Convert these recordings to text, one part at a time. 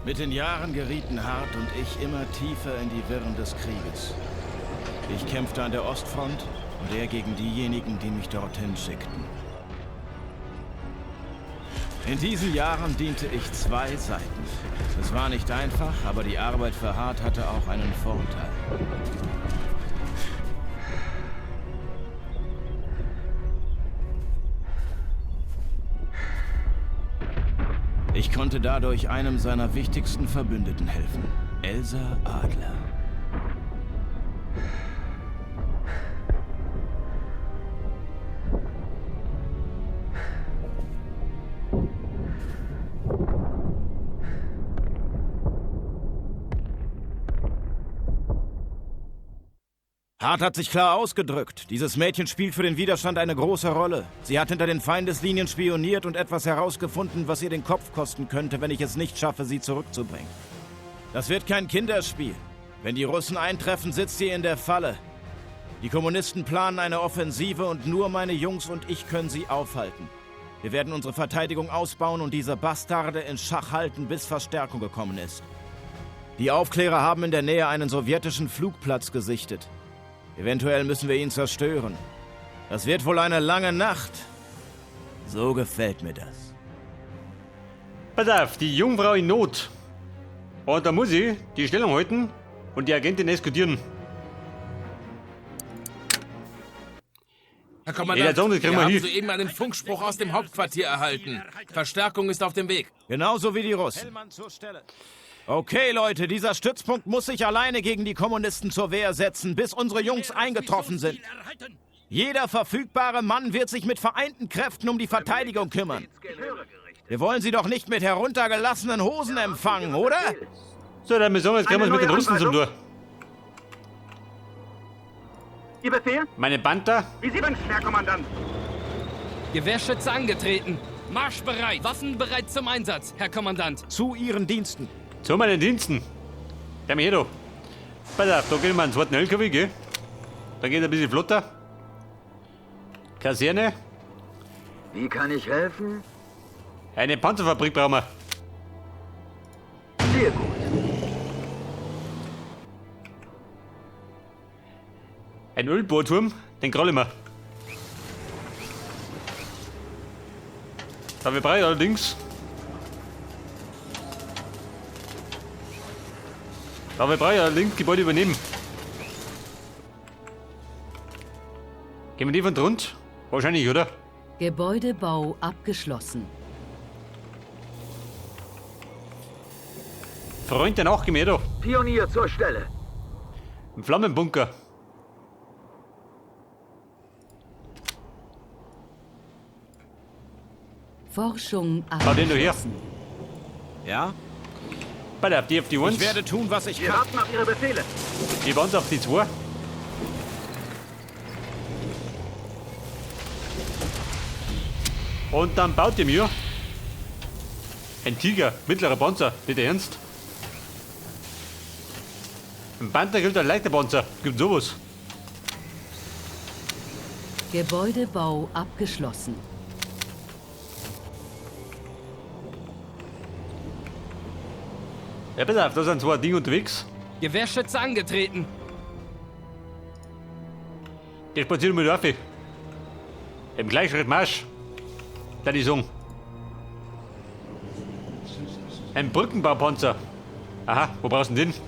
Mit den Jahren gerieten Hart und ich immer tiefer in die Wirren des Krieges. Ich kämpfte an der Ostfront und er gegen diejenigen, die mich dorthin schickten. In diesen Jahren diente ich zwei Seiten. Es war nicht einfach, aber die Arbeit für Hart hatte auch einen Vorteil. Ich konnte dadurch einem seiner wichtigsten Verbündeten helfen, Elsa Adler. Hart hat sich klar ausgedrückt. Dieses Mädchen spielt für den Widerstand eine große Rolle. Sie hat hinter den Feindeslinien spioniert und etwas herausgefunden, was ihr den Kopf kosten könnte, wenn ich es nicht schaffe, sie zurückzubringen. Das wird kein Kinderspiel. Wenn die Russen eintreffen, sitzt sie in der Falle. Die Kommunisten planen eine Offensive und nur meine Jungs und ich können sie aufhalten. Wir werden unsere Verteidigung ausbauen und diese Bastarde in Schach halten, bis Verstärkung gekommen ist. Die Aufklärer haben in der Nähe einen sowjetischen Flugplatz gesichtet. Eventuell müssen wir ihn zerstören. Das wird wohl eine lange Nacht. So gefällt mir das. Pass auf, die Jungfrau in Not. Und da muss ich die Stellung halten und die Agentin eskortieren. Herr Kommandant, Ja, das kriegen wir wir haben hin. soeben einen Funkspruch aus dem Hauptquartier erhalten. Verstärkung ist auf dem Weg. Genauso wie die Russen. Okay, Leute, dieser Stützpunkt muss sich alleine gegen die Kommunisten zur Wehr setzen, bis unsere Jungs eingetroffen sind. Jeder verfügbare Mann wird sich mit vereinten Kräften um die Verteidigung kümmern. Wir wollen sie doch nicht mit heruntergelassenen Hosen empfangen, oder? So, dann müssen wir jetzt kriegen wir es mit den Russen zum Tor. Ihr Befehl? Meine Panther. Wie Sie wünschen, Herr Kommandant. Gewehrschütze angetreten. Marschbereit. Waffen bereit zum Einsatz, Herr Kommandant. Zu Ihren Diensten. Zu meinen Diensten. Der mir hier da. Pass auf, da gehen wir einen zweiten LKW, gell? Da geht ein bisschen flotter. Kaserne. Wie kann ich helfen? Eine Panzerfabrik brauchen wir. Sehr gut. Ein Ölbohrturm, den krallen wir. Da wir brauchen allerdings. Da wir brauchen allerdings Gebäude übernehmen. Gehen wir die von drunter? Wahrscheinlich, oder? Gebäudebau abgeschlossen. Freund der Nacht, geh mir da. Pionier zur Stelle. Ein Flammenbunker. Forschung Bau den du her. abgeschlossen. Ja? Bei der die auf die 1. Ich werde tun, was ich Wir kann. warten auf Ihre Befehle. Die Wand auf die 2. Und dann baut ihr mir ein Tiger, mittlerer Panzer, nicht ernst. Ein Panther gibt ein leichter Panzer, gibt sowas. Gebäudebau abgeschlossen. Ja, pass auf, da sind zwei Dinge unterwegs. Gewehrschütze angetreten. Der spaziert mit auf. Im Gleichschritt Marsch. Da die sagen. Ein Brückenbaupanzer. Aha, wo brauchst du denn den?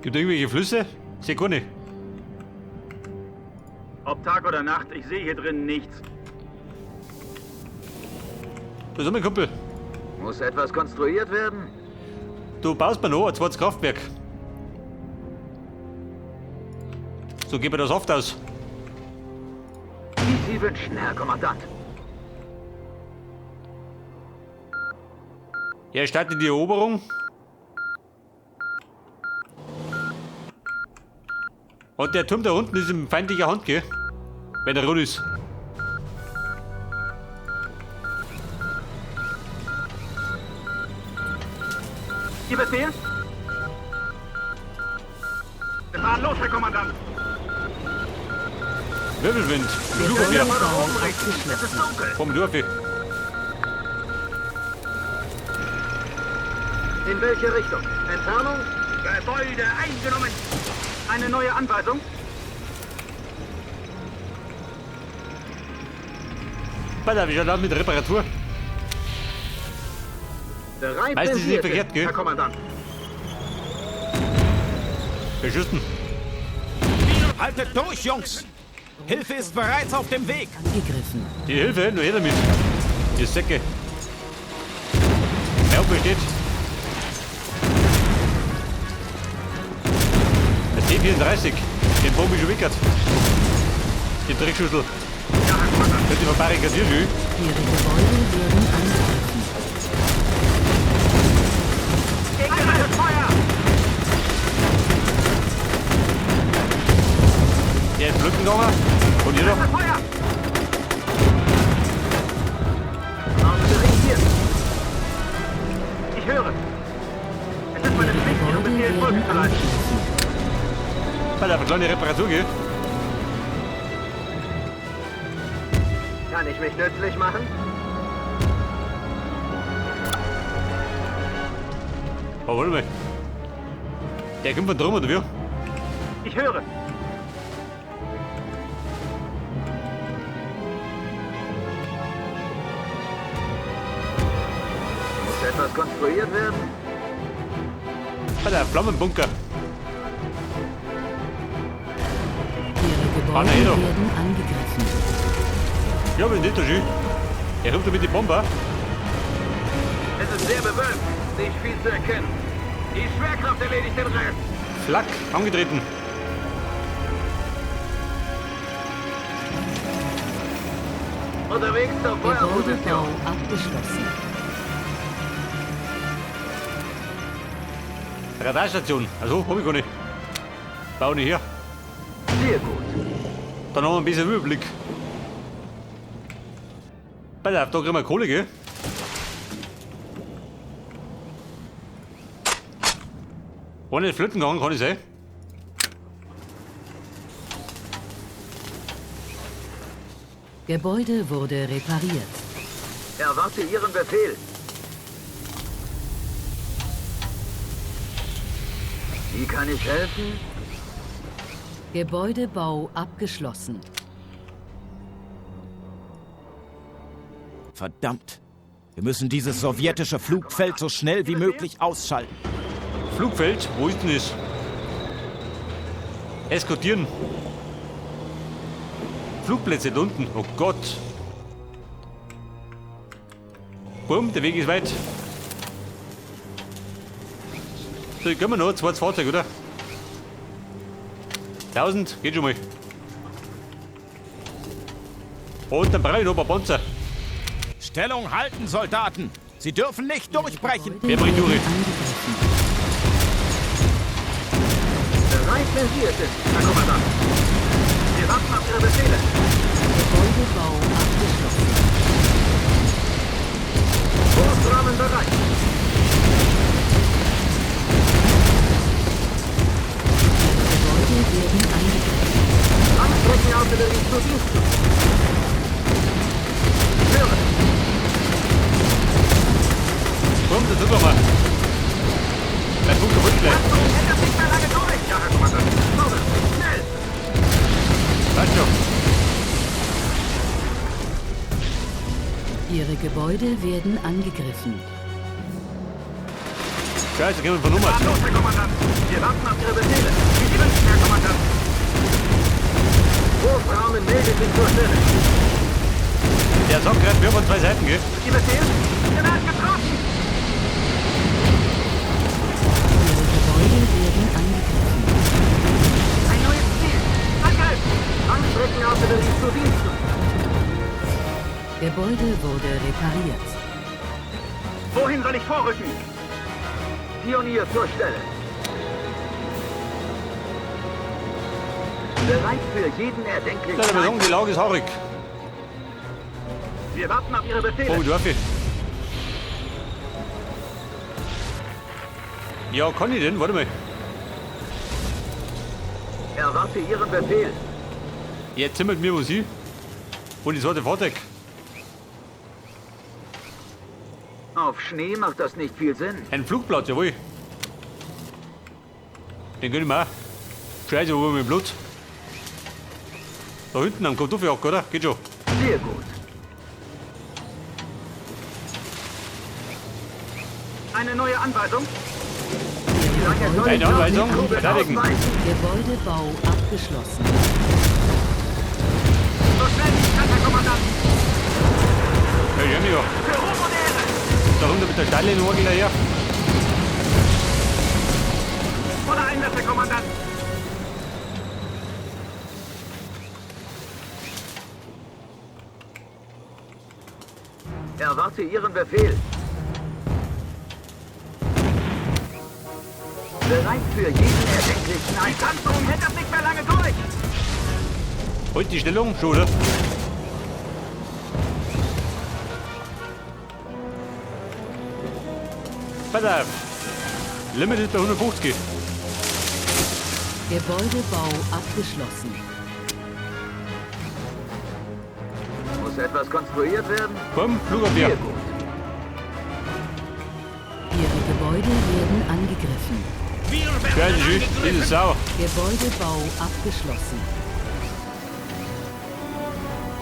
Gibt irgendwelche Flüsse? Seh gar nicht. Ob Tag oder Nacht, ich sehe hier drin nichts. Da ist mein Kumpel. Muss etwas konstruiert werden? Du baust mir noch ein zweites Kraftwerk. So geht mir das oft aus. Wie Sie wünschen, Herr Kommandant. Er startet die Eroberung. Und der Turm da unten ist in feindlicher Hand, gell? Wenn der rot ist. Ihr Befehl? Wir fahren los, Herr Kommandant. Wirbelwind. Flugabwehr. Gebäudebau Es ist abgeschlossen. dunkel. Komm durch. In welche Richtung? Entfernung? Gebäude eingenommen. Eine neue Anweisung? Pass auf, wie schaut aus mit Reparatur? Bereit, Meistens wenn ist Sie nicht es sind, verkehrt, gell? Herr Kommandant. Beschüssen. Haltet durch, Jungs! Hilfe ist bereits auf dem Weg! Angegriffen. Die Hilfe, nur her damit. Die Säcke. Der Opa steht. Der T34. Den Bombe schon wickert. Die Dreckschüssel. Ja, Herr Kommandant. Könnt ihr verbarrikadieren, schön. Ihre Gebäude werden angegriffen. Gegnerisches Feuer! Der ist Blöcken gegangen. Und ihr doch. Feuer! Artillerie hier. Ich höre. Es ist meine Ihre Pflicht, Ihrem Gebäude Befehl Folge werden zu leisten. angegriffen. Pass auf, eine kleine Reparatur, gell? Kann ich mich nützlich machen? Oh, warte mal. Der kommt von drum, oder wie? Ich höre. Muss etwas konstruiert werden? Pass auf, Flammenbunker. Ihre Gebäude Ah, nein, doch. werden angegriffen. Ja, aber nicht so schön. Der kommt da mit den Bomber. Es ist sehr bewölkt. Nicht viel zu erkennen. Die Schwerkraft erledigt den Rest. Flak, angetreten. Unterwegs zur Gebäudebau Feuerposition. abgeschlossen. Radarstation. Also, hab ich gar nicht. Bau nicht her. Sehr gut. Dann haben wir ein bisschen Überblick. Pass auf, da kriegen wir Kohle, gell? War nicht flöten gegangen, kann ich sein. Gebäude wurde repariert. Erwarte Ihren Befehl. Wie kann ich helfen? Gebäudebau abgeschlossen. Verdammt! Wir müssen dieses sowjetische Flugfeld so schnell wie möglich ausschalten. Flugfeld, wo ist denn das? Eskortieren. Flugplätze da unten. Oh Gott. Bumm, der Weg ist weit. So, hier können wir noch. Zweites Fahrzeug, oder? 1000, geht schon mal. Und dann brauche ich noch ein paar Panzer. Stellung halten, Soldaten! Sie dürfen nicht durchbrechen! Wer bringt Gebäude Juri? werden angegriffen. Bereit, wenn Sie es sind. Herr Kommandant. Wir warten auf Ihre Befehle. Gebäudebau abgeschlossen. Wurfrahmen bereit. Ihre Gebäude werden angegriffen. Langstreckenartillerie zu Diensten. Ich höre. Bumm, das tut wir mal. Mein Bunker wollte gleich. Achtung, hält das nicht mehr lange durch. Ja, Herr Kommandant. Vorwärts. Schnell. Passt schon. Ihre Gebäude werden angegriffen. Scheiße, gehen wir von Nummer. Fahren los, Herr Kommandant. Wir warten auf Ihre Befehle. Wie Sie wünschen, Herr Kommandant. Wurfrahmen meldet sich zur Stelle. Der sagt gerade, wir haben von zwei Seiten, gell? Ihr Befehl? Wir werden getroffen. Ihre Gebäude werden angegriffen. Ein neues Ziel. Angriff! Langstreckenartillerie zu Diensten. Gebäude wurde repariert. Wohin soll ich vorrücken? Pionier zur Stelle. Bereit für jeden erdenklichen Soll ich mal sagen, die Lage ist haarig. Wir warten auf Ihre Befehle. Oh, darf ich? Ja, kann ich denn? Warte mal. Erwarte Ihren Befehl. Jetzt zimmert mir was hin. Und ich zweite Fahrzeug. Auf Schnee macht das nicht viel Sinn. Ein Flugplatz, jawohl. Den gönn ich mir auch. Scheiße, wo mit Blut? Da hinten am Kartoffelacker, oder? Geht schon. Sehr gut. Eine neue Anweisung? Ihre Wie lange soll Gebäude ich Eine noch die Anweisung? Kugel Verteidigen. ausweichen? Gebäudebau abgeschlossen. So schnell wie ich kann, Herr Kommandant. Ja, ich hör mich ja. Für Ruhm und Ehre. Da runter mit der Stalin-Orgel daher. Voller Einsatz, Herr Kommandant. Erwarte Ihren Befehl. Bereit für jeden erdenklichen Die Einsatz. Panzerung hält das nicht mehr lange durch. Halt die Stellung, schon, oder? Pass auf. Limit ist bei 150. Gebäudebau abgeschlossen. Muss etwas konstruiert werden? Komm, Flugabwehr. Sehr gut. Ihre Gebäude werden angegriffen. Scheiße, diese Sau. Gebäudebau abgeschlossen.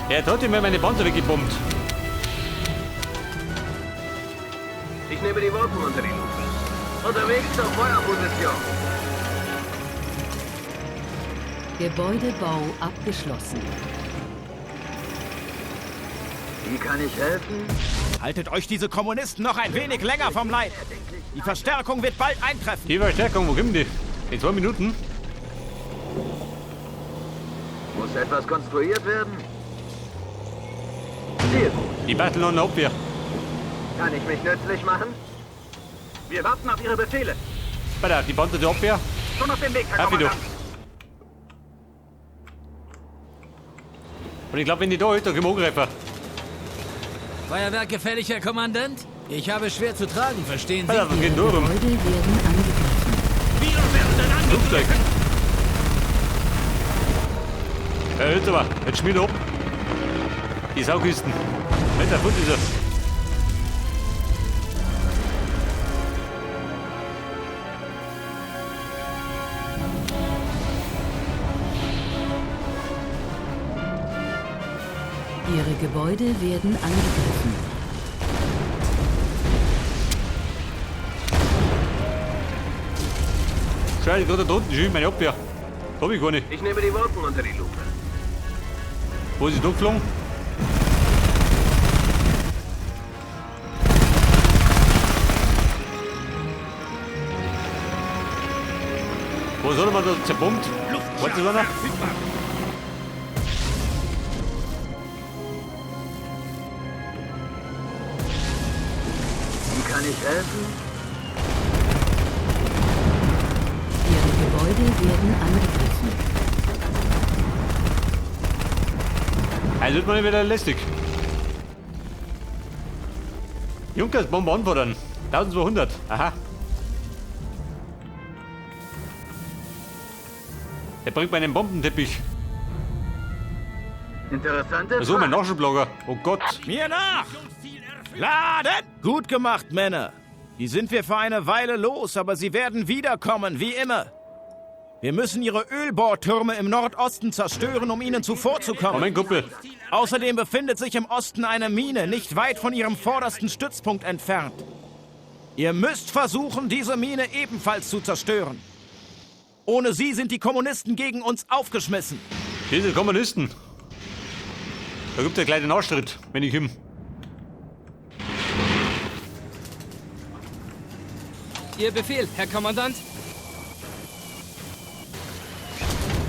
Er hat heute mir meine Panzer weggebombt. Ich nehme die Wolken unter die Lupe. Unterwegs zur Feuerposition. Gebäudebau abgeschlossen. Wie kann ich helfen? Haltet euch diese Kommunisten noch ein wenig länger vom Leib. Die Verstärkung wird bald eintreffen. Die Verstärkung, wo kommt die? In 2 Minuten? Muss etwas konstruiert werden? Sehr gut. Die basteln noch eine Abwehr. Kann ich mich nützlich machen? Wir warten auf Ihre Befehle. Pass auf, die Panzer die Abwehr. Schon auf dem Weg, Herr Happy du. Kommandant. Und ich glaube, wenn die da ist, dann können wir angreifen. Feuerwerk gefällig, Herr Kommandant? Ich habe schwer zu tragen, verstehen Sie? Pass auf, was geht denn da rum? Gebäude werden angegriffen. Flugzeug. Ja, jetzt aber. Jetzt schmiert er ab. Die Saukisten. Alter, fort ist er. Ihre Gebäude werden angegriffen. Scheiße, gerade da unten schön meine Abwehr. Hab ich gar nicht. Ich nehme die Wolken unter die Lupe. Wo ist sie durchgeflogen? Wo soll man da zerbombt? Weißt du, einer? Wie kann ich helfen? Ihre Gebäude werden angegriffen. Also wird man wieder lästig. Junkers Bombe anfordern. 1200. Aha. Der bringt meinen Bombenteppich. Interessante So, mein Frage. Naschenblogger. Oh Gott. Mir nach! Laden! Gut gemacht, Männer. Die sind wir für eine Weile los, aber sie werden wiederkommen, wie immer. Wir müssen ihre Ölbohrtürme im Nordosten zerstören, um ihnen zuvorzukommen. Moment, Kumpel. Außerdem befindet sich im Osten eine Mine, nicht weit von ihrem vordersten Stützpunkt entfernt. Ihr müsst versuchen, diese Mine ebenfalls zu zerstören. Ohne sie sind die Kommunisten gegen uns aufgeschmissen. Diese Kommunisten. Da gibt es ja gleich den Arschtritt, wenn ich ihm. Ihr Befehl, Herr Kommandant.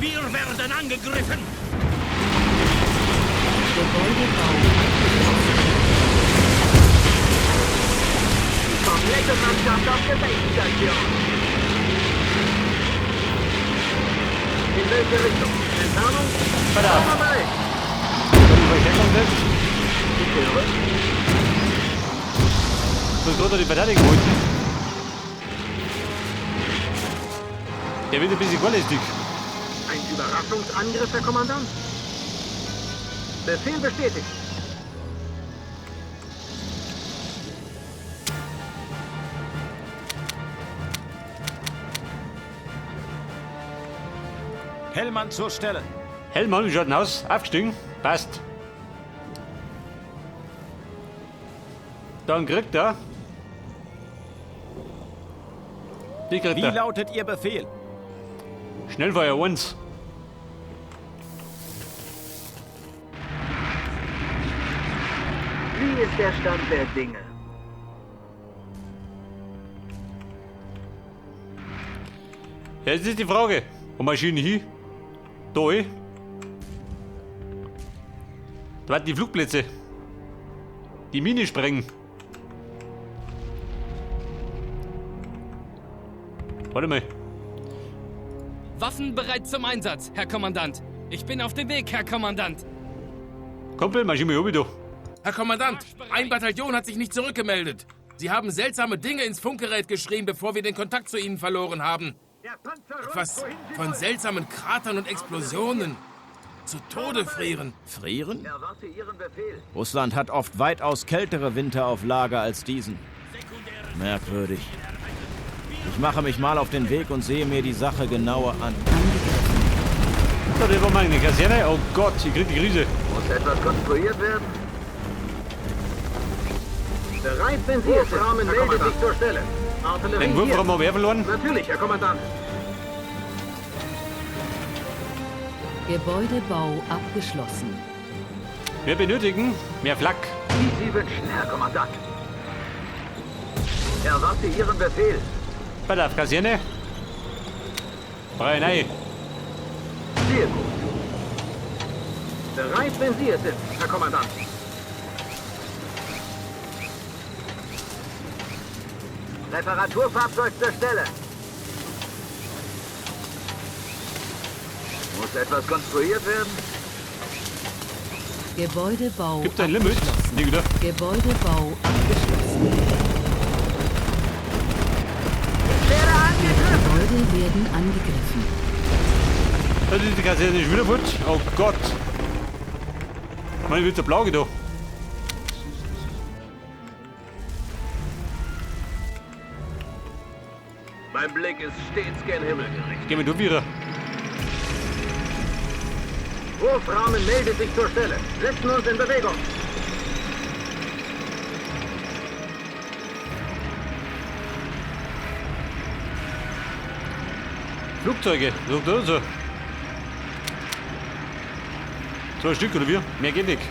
Wir werden angegriffen! Gebäudebau abgeschlossen. Die komplette Mannschaft auf Gefechtsstation. In welche Richtung? Entfernung? Verdammt. Vorbei. Wenn die Verstärkung kriegt, Ich höre. muss gerade die Verteidigung halten. Der wird ein bisschen vorlästig. Ein Überraschungsangriff, Herr Kommandant? Befehl bestätigt. Hellmann zur Stelle. Hellmann, wie schaut denn aus? Aufgestiegen? Passt. Dann kriegt er. Die kriegt Wie er. lautet Ihr Befehl? Schnellfeuer 1. Wie ist der Stand der Dinge? Jetzt ist die Frage. Wo Maschine hin? Da, eh? Da waren die Flugplätze. Die Mine sprengen. Warte mal. Waffen bereit zum Einsatz, Herr Kommandant. Ich bin auf dem Weg, Herr Kommandant. Kumpel, Maschine oben da. Herr Kommandant, ein Bataillon hat sich nicht zurückgemeldet. Sie haben seltsame Dinge ins Funkgerät geschrien, bevor wir den Kontakt zu ihnen verloren haben. Etwas von seltsamen Kratern und Explosionen. Zu Tode frieren. Frieren? Erwarte Ihren Befehl. Russland hat oft weitaus kältere Winter auf Lager als diesen. Merkwürdig. Ich mache mich mal auf den Weg und sehe mir die Sache genauer an. Angegriffen. So, das war meine Kaserne. Oh Gott, ich krieg die Krise. Muss etwas konstruiert werden? Bereit, wenn Sie es sind. Wurfrahmen meldet sich zur Stelle. Artillerie Den Wurfraum hier. haben wir verloren. Natürlich, Herr Kommandant. Gebäudebau abgeschlossen. Wir benötigen mehr Flak. Wie Sie wünschen, Herr Kommandant. Erwarte Ihren Befehl. Pass auf, Kaserne. Brauche ich. Sehr gut. Bereit, wenn Sie es sind, Herr Kommandant. Reparaturfahrzeug zur Stelle. Muss etwas konstruiert werden? Gebäudebau Gibt ein Limit? abgeschlossen. Nee, wieder. Gebäudebau abgeschlossen. Werde angegriffen! Gebäude werden angegriffen. Das ist die Kaserne schon wieder fort. Oh Gott. Meine wird der Plage da. Mein Blick ist stets gen Himmel gerichtet. Gehen wir durch wieder. Wurfrahmen meldet sich zur Stelle. Setzen uns in Bewegung. Flugzeuge, so, so, so. Zwei Stück oder wie? Mehr geht nicht.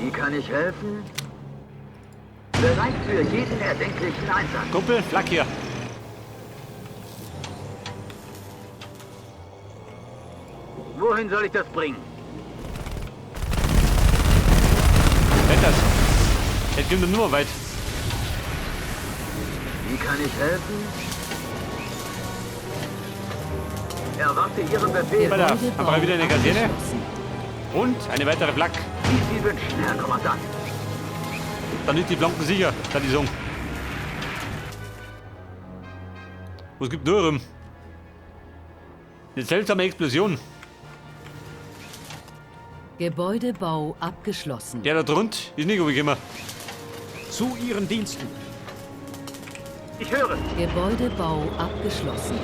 Wie kann ich helfen? Bereit für jeden erdenklichen Einsatz. Kumpel, Flak hier. Wohin soll ich das bringen? Hätt das. Jetzt kommt nur weit. Wie kann ich helfen? Erwarte Ihren Befehl. Pass auf, dann brauche ich wieder eine Kaserne. abgeschlossen. Und eine weitere Flak. Wie Sie wünschen, Herr Kommandant. Dann ist die Flanken sicher, da die sagen. Was gibt nur rum? Eine seltsame Explosion. Gebäudebau abgeschlossen. Der da drunter ist nicht gekommen. Zu Ihren Diensten. Ich höre. Gebäudebau abgeschlossen.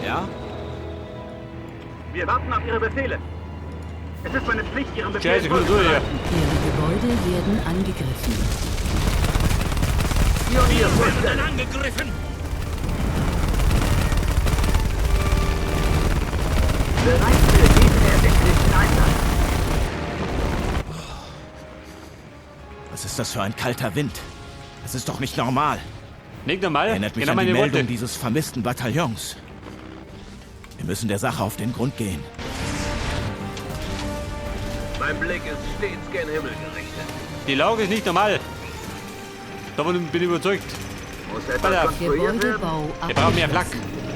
Ja? Wir warten auf Ihre Befehle. Es ist meine Pflicht, Ihren Befehl Scheiße, komm durch hier. Ihre Gebäude werden angegriffen. Pionier zur Stelle. Angegriffen! Bereit für jeden erdenklichen Einsatz. Was ist das für ein kalter Wind? Das ist doch nicht normal. Nicht normal. Erinnert mich Genau an die meine Meldung Worte. dieses vermissten Bataillons. Wir müssen der Sache auf den Grund gehen. Mein Blick ist stets gen Himmel gerichtet. Die Lage ist nicht normal. Davon bin ich überzeugt. Muss Pass etwas auf. konstruiert werden? Gebäudebau Wir brauchen mehr Flak. abgeschlossen.